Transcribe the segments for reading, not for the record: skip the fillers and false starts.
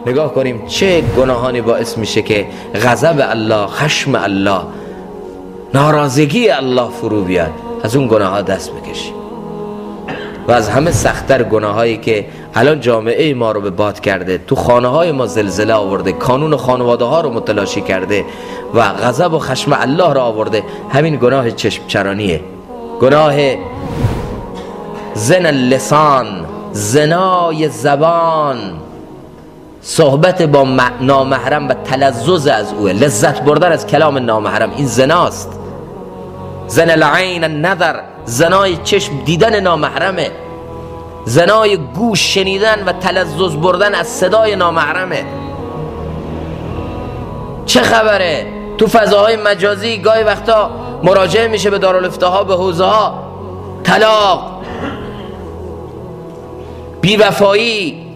نگاه کنیم چه گناهانی باعث میشه که غضب الله، خشم الله، ناراضگی الله فرو بیاد. از اون گناه ها دست بکشیم. و از همه سخت‌تر گناهایی که الان جامعه ما رو به باد کرده، تو خانه های ما زلزله آورده، کانون خانواده ها رو متلاشی کرده و غضب و خشم الله رو آورده، همین گناه چشم چرانیه، گناه زن اللسان، زنای زبان، صحبت با نامحرم و تلذذ از اوه، لذت بردن از کلام نامحرم، این زناست. زن العین النظر، زنای چشم دیدن نامحرمه، زنای گوش شنیدن و تلذذ بردن از صدای نامحرمه. چه خبره تو فضاهای مجازی؟ گاهی وقتا مراجعه میشه به دارالافتاها، به حوزه ها، طلاق، بیوفایی،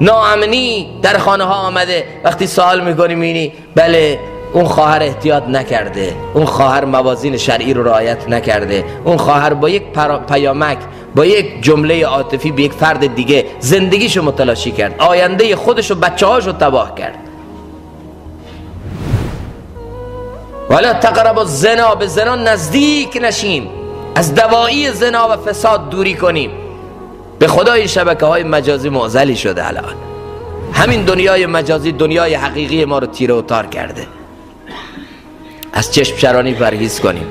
ناامنی در خانه ها آمده. وقتی سوال میکنی میبینی بله اون خواهر احتیاط نکرده، اون خواهر موازین شرعی رو رعایت نکرده، اون خواهر با یک پیامک، با یک جمله عاطفی به یک فرد دیگه زندگیشو متلاشی کرد، آینده خودشو، بچه هاشو تباه کرد. ولا تقربوا الزنا، به زنا نزدیک نشیم، از دوایی زنا و فساد دوری کنیم. به خدای شبکه های مجازی معضلی شده الان. همین دنیای مجازی دنیای حقیقی ما رو تیره و تار کرده. از چشم چرانی پرهیز کنیم،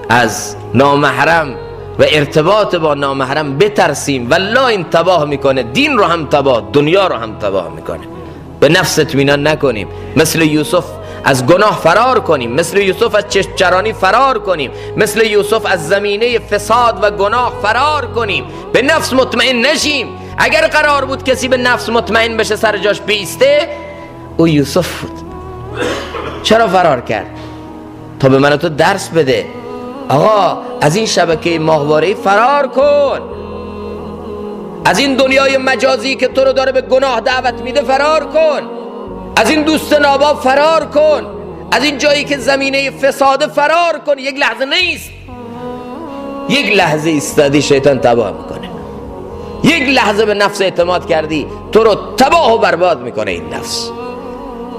از نامحرم و ارتباط با نامحرم بترسیم. والله این تباه میکنه، دین رو هم تباه، دنیا رو هم تباه میکنه. به نفس اطمینان نکنیم، مثل یوسف از گناه فرار کنیم، مثل یوسف از چشم چرانی فرار کنیم، مثل یوسف از زمینه فساد و گناه فرار کنیم. به نفس مطمئن نشیم. اگر قرار بود کسی به نفس مطمئن بشه سر جاش بیسته، او یوسف بود. چرا فرار کرد؟ تا به من تو درس بده. آقا از این شبکه ماهواره‌ای فرار کن، از این دنیای مجازی که تو رو داره به گناه دعوت میده فرار کن، از این دوست ناباب فرار کن، از این جایی که زمینه فساد فرار کن. یک لحظه نیست، یک لحظه ایستادی شیطان تباه میکنه. یک لحظه به نفس اعتماد کردی تو رو تباه و برباد میکنه این نفس.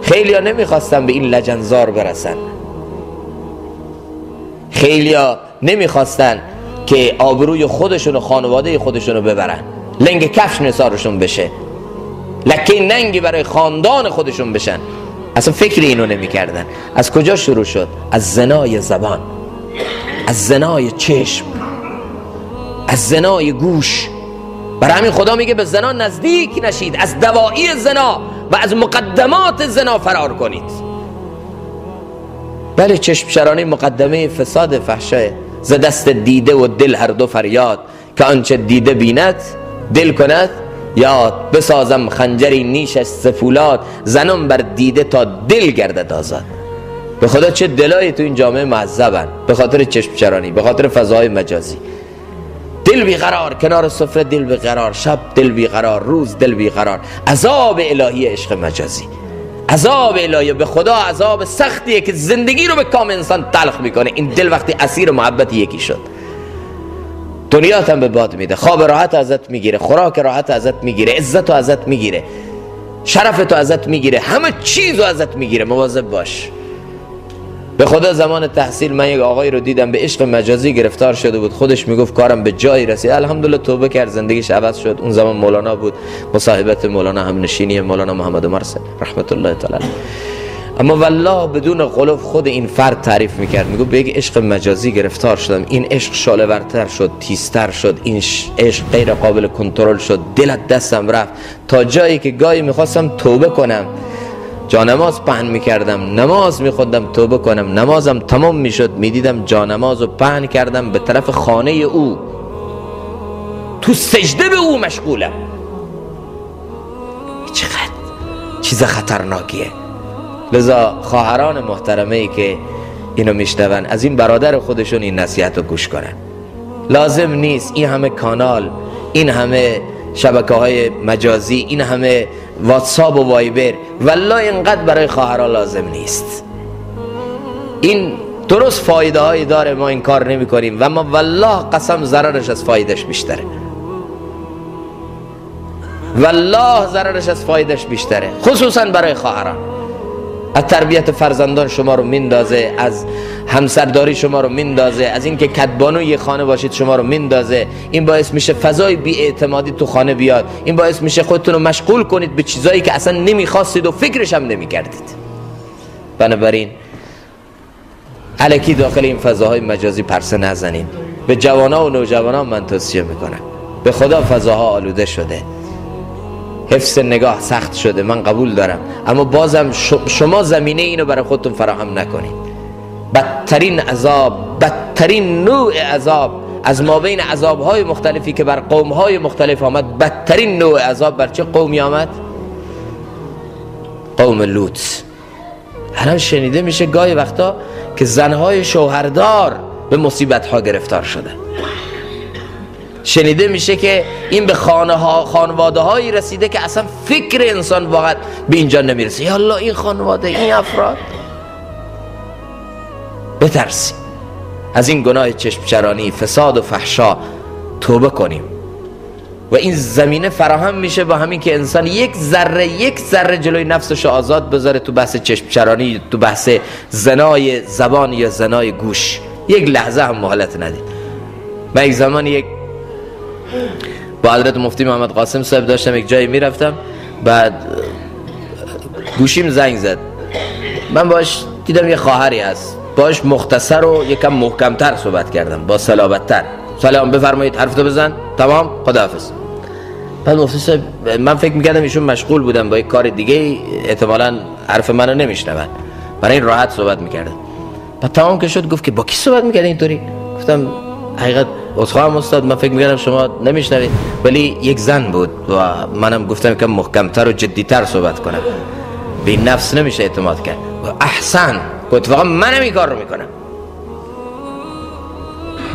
خیلیا نمیخواستن به این لجنزار برسن، خیلیا نمیخواستن که آبروی خودشون و خانواده خودشون رو ببرن، لنگ کفش نثارشون بشه، لکه ننگی برای خاندان خودشون بشن. اصلا فکر اینو نمیکردن. از کجا شروع شد؟ از زنای زبان، از زنای چشم، از زنای گوش. برای همین خدا میگه به زنا نزدیک نشید، از دواعی زنا و از مقدمات زنا فرار کنید. بله چشم چرانی مقدمه فساد فحشای. ز دست دیده و دل هر دو فریاد، که آنچه دیده بیند دل کند یاد. بسازم خنجری نیشش ز فولاد، زنم بر دیده تا دل گردد آزاد. به خدا چه دلایی تو این جامعه معذبن به خاطر چشم چرانی، به خاطر فضای مجازی. دل بیقرار، کنار سفره دل بیقرار، شب دل بیقرار، روز دل بیقرار. عذاب الهی عشق مجازی، عذاب الهی. به خدا عذاب سختیه که زندگی رو به کام انسان تلخ میکنه. این دل وقتی اسیر محبت یکی شد، دنیات هم به باد میده، خواب راحت ازت میگیره، خوراک راحت ازت میگیره، عزت ازت میگیره، شرف تو ازت میگیره، همه چیز رو ازت میگیره. مواظب باش. به خدا زمان تحصیل من یک آقایی رو دیدم به عشق مجازی گرفتار شده بود. خودش میگفت کارم به جایی رسید، الحمدلله توبه کرد، زندگیش عوض شد. اون زمان مولانا بود، مصاحبت مولانا، همنشینی مولانا محمد عمر رحمت الله تعالی. اما والله بدون غلو خود این فرد تعریف میکرد، میگفت به یک عشق مجازی گرفتار شدم، این عشق شعله‌ورتر شد، تیزتر شد، این عشق غیر قابل کنترل شد، دلت دستم رفت تا جایی که گاهی میخواستم توبه کنم، جانماز پهن میکردم، نماز میخوندم توبه کنم، نمازم تمام میشد، میدیدم جانماز رو پهن کردم به طرف خانه او، تو سجده به او مشغولم. چقدر چیز خطرناکیه. لذا خواهران محترمه ای که اینو میشنون از این برادر خودشون این نصیحت رو گوش کنن. لازم نیست این همه کانال، این همه شبکه های مجازی، این همه واتساپ و وایبر، والله اینقدر برای خواهرها لازم نیست. این درست فایده هایی داره، ما این کار نمی کنیم و ما والله قسم ضررش از فایدهش بیشتره. والله ضررش از فایدهش بیشتره، خصوصا برای خواهران. از تربیت فرزندان شما رو میندازه، از همسرداری شما رو میندازه، از اینکه کدبانوی خانه باشید شما رو میندازه. این باعث میشه فضای بی‌اعتمادی تو خانه بیاد، این باعث میشه خودتون رو مشغول کنید به چیزایی که اصلا نمیخواستید و فکرش هم نمیکردید. بنابراین الکی داخل این فضاهای مجازی پرسه نزنید. به جوانا و نوجوانا من توصیه میکنم، به خدا فضاها آلوده شده، حفظ نگاه سخت شده، من قبول دارم، اما بازم شما زمینه اینو برای خودتون فراهم نکنید. بدترین عذاب، بدترین نوع عذاب از مابین عذابهای مختلفی که بر قومهای مختلف آمد، بدترین نوع عذاب بر چه قومی آمد؟ قوم لوط. الان شنیده میشه گاهی وقتا که زنهای شوهردار به مصیبتها گرفتار شده. شنیده میشه که این به خانواده هایی رسیده که اصلا فکر انسان واقعا به اینجا نمیرسه. یا الله، این خانواده، این افراد. بترسیم از این گناه چشم چرانی، فساد و فحشا، توبه کنیم. و این زمینه فراهم میشه با همین که انسان یک ذره جلوی نفسش آزاد بذاره تو بحث چشم چرانی، تو بحث زنای زبان یا زنای گوش، یک لحظه هم مهلت ندید. من یک زمان یک با حضرت مفتی محمد قاسم صاحب داشتم یک جایی میرفتم، بعد گوشیم زنگ زد، من باش دیدم یه خواهری هست، باش مختصر و یکم محکمتر صحبت کردم، با صلابت‌تر. سلام، بفرمایید، حرفتو بزن، تمام، خداحافظ. بعد مفتی صاحب، من فکر میکردم ایشون مشغول بودن با یک کار دیگه، احتمالاً حرف منو نمیشنون، برای این راحت صحبت میکردم. بعد تمام که شد گفت که با کی صحبت میکردی اینطوری؟ گفتم حقیقت عذرخواهم استاد، من فکر میکردم شما نمیشنوید، ولی یک زن بود و منم گفتم که محکمتر و جدیتر صحبت کنم. به نفس نمیشه اعتماد کرد. و احسن، گفت واقعا منم این کار رو میکنم.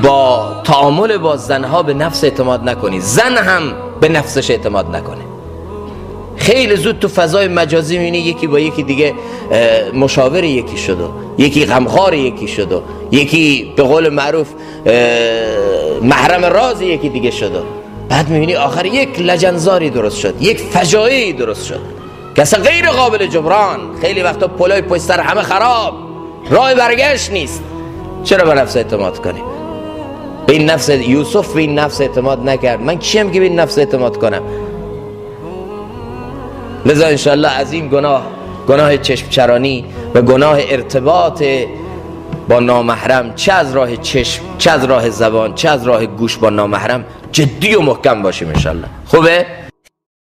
با تعامل با زنها به نفس اعتماد نکنی، زن هم به نفسش اعتماد نکنه. خیلی زود تو فضای مجازی میبینی یکی با یکی دیگه مشاور یکی شد و یکی غمخوار یکی شد و یکی به قول معروف محرم راز یکی دیگه شد و بعد میبینی آخر یک لجنزاری درست شد، یک فجایعی درست شد که اصلا غیر قابل جبران. خیلی وقتا پلای پشت سر همه خراب، راه برگشت نیست. چرا به نفس اعتماد کنی؟ به این نفس یوسف به این نفس اعتماد نکرد، من کیم که به این نفس اعتماد کنم؟ لذا انشاءالله از این گناه، گناه چشم چرانی و گناه ارتباط با نامحرم، چه از راه چشم، چه از راه زبان، چه از راه گوش با نامحرم، جدی و محکم باشیم انشاءالله. خوبه؟